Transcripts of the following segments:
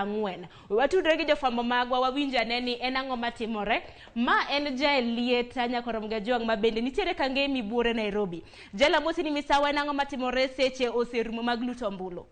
ang'wen. We watudre gi jofwambo magwa wawinj ane ni en ang'o matimore. Ma en Jael Lieta Nyakorom Gajwang' ma bende nitiere Kangemi Buore Nairobi. Jael amosi ni misawa en ang'o matimore seche oserumo mag luto ombulu?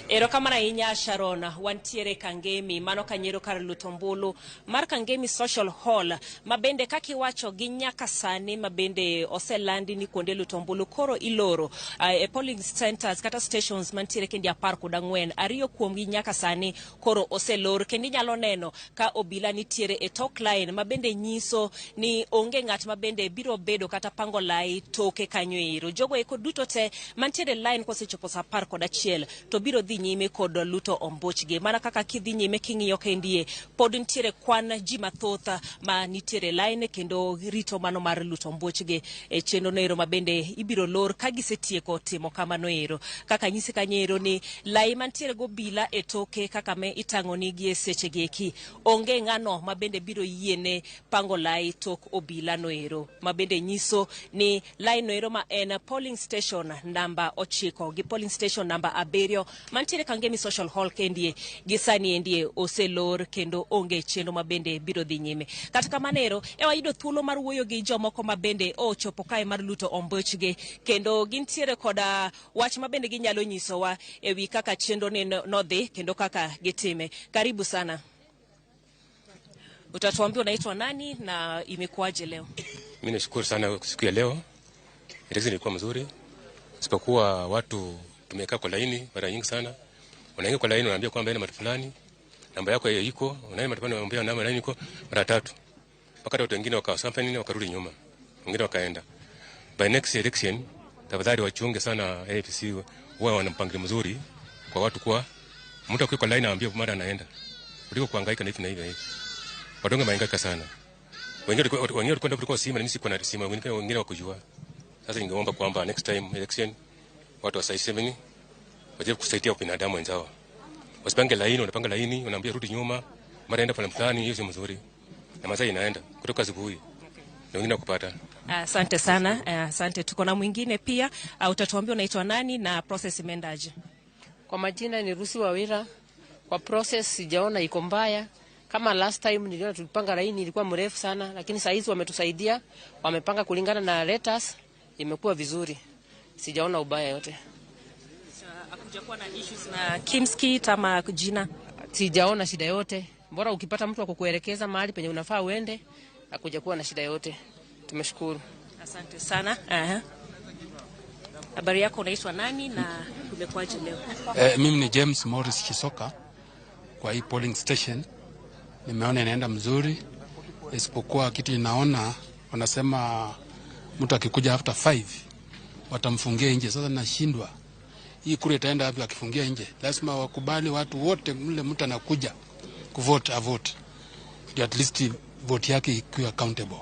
Erokamano ahinya Sharon, wantiere Kangemi, mano kanyero kar luto ombulu mar Kangemi Social Hall, ma bende kaka iwacho gi nyaka sani ma bende oselandi ni kuonde luto ombulu koro iloro e polling centers kata stations mantiere kendi 14, ariyo kuomgi nyaka sani koro oselor kendo inyalo neno ka obila nitiere e tok line ma bende nyiso ni onge ng'at ma bende biro bedo kata pango lai toke kanyo ero. Jogo eko duto te mantiere line kosechopo saa 11 to biro dhi nyime kod luto ombuchgi. Mana kaka kidhi nyime king'iyo kendie, pod nitiere kwan ji mathoth ma nitiere line kendo rito mano mar luto ombuchgi e chenro no ero ma bende ibiro lor ka gisetieko timo kamano ero. Kaka nyisi kanyo ero ni lai mantiere gobila e toke kaka me itang'oni gi e seche gi eki, onge ng'ano ma bende biro yiene pango lai tok obila no ero, ma bende nyiso ni lai no ero ma en polling station namba 9 gi polling station namba 7 mantiere Kangemi Social Hall kendie gi sani endie oselor kendo onge chenro ma bende biro dhi nyime. Kata kamano ero, e wayudo thuolo mar wuoyo gi jomoko ma bende ochopo kae mar luto ombuchgi kendo gintiere koda wach ma bende ginyalo nyisowa e wi kaka chenro ni nodhi kendo kaka gitime. Karibu sana. Utatuambia unaitwa nani na imekuwaje leo? Mimi nashukuru sana siku ya leo. Election ilikuwa mzuri. Isipokuwa watu tumekaa kwa laini mara nyingi sana. Unaingia kwa laini unaambia kwamba ina mtu fulani, namba yako hiyo iko, unaenda mtu fulani unaambia namba laini iko mara tatu. Mpaka watu wengine wakawa nini wakarudi nyuma. Wengine wakaenda. By next election tafadhali wachunge sana APC huwa wana mpangilio mzuri kwa watu kwa mtu akiwa kwa laini anaambia mara anaenda. Kuliko kuhangaika na hivi na hivi na hivi. Watu wengi wamehangaika sana. Wengine walikwenda kuliko simu na mimi sikuwa na simu, wengine wakujua. Sasa ningeomba kwamba next time election watu wa size 7 wajaribu kusaidia binadamu wenzao. Wasipange laini, unapanga laini, unaambia rudi nyuma, mara enda fulani fulani, hiyo sio mzuri. Na masaa inaenda kutoka asubuhi. Na wengine wakupata. Asante sana. Asante. Tuko na mwingine pia. Utatuambia unaitwa nani na process imeendaje? Kwa majina ni Rusi Wawira. Kwa process sijaona iko mbaya. Kama last time niliona tulipanga laini ilikuwa mrefu sana, lakini saa hizi wametusaidia, wamepanga kulingana na letters, imekuwa vizuri. Sijaona ubaya yote. Hakujakuwa na issues na Kimskit ama jina? Sijaona shida yote. Bora ukipata mtu akukuelekeza mahali penye unafaa uende, hakujakuwa na shida yote. Tumeshukuru. Asante sana. Habari yako, unaitwa nani na kumekuwaje leo? Mimi ni James Morris Chisoka kwa hii polling station. Nimeona inaenda mzuri, isipokuwa kitu inaona wanasema mtu akikuja after 5 watamfungia nje. Sasa nashindwa hii kura itaenda wapi akifungia nje? Lazima wakubali watu wote, mle mtu anakuja kuvote avote, ndio at least vote yake ikiwa accountable.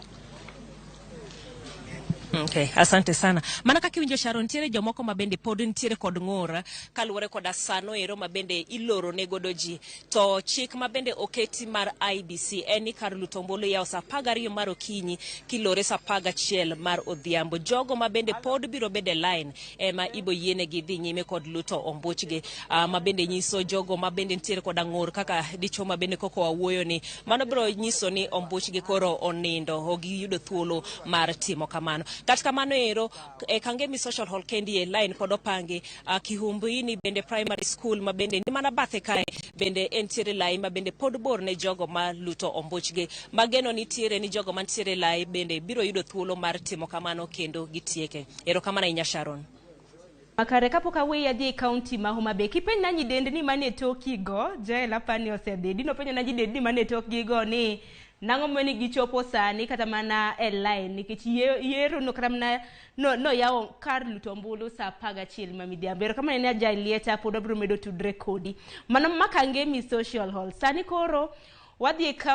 Okay, asante sana. Mana kaka iwinjo Sharon, nitiere jomoko ma bende pod nitiere kod ng'ur kaluwore koda sano ero ma bende iloro ne godo ji. To chik ma bende oketi mar IBC en ni kar luto ombulu yawo saa 12 mar okinyi kilore saa 11 mar odhiambo. Jogo ma bende pod biro bedo e line ema ibo yienegi dhi nyime kod luto ombuchgi. Ma bende nyiso jogo ma bende nitiere koda ng'ur kaka dichuo ma bende koko wawuoyo ni mano biro nyiso ni ombuchgi koro onindo, ok giyudo thuolo mar timo kamano. Kata kamano ero, e Kangemi Social Hall kendi e line pod opangi. Kihumbuini bende primary school ma bende ni mana bathe kae bende entiere lai ma bende pod bor ne jogo ma luto ombuchgi. Mageno nitiere ni jogo mantiere lai bende biro yudo thuolo mar timo kamano kendo gitieke. Erokamano ahinya Sharon. Makare kapok aweyi adhi e kaunti ma Homa Bay, kipenjna nyidendni mane toki go, Joel apani osedhi. Dino penjo na nyidendni mane tokgi go ni nang'o momiyo gichopo sani kata mana e line nikech yiero no kata mana no yawo kar luto ombulu saa 11 ma midhiambo. Erokamano ne Jael Lieta, pod wabiro medo tudre kodi. Mano ma Kangemi Social Hall. Sani koro wadhi e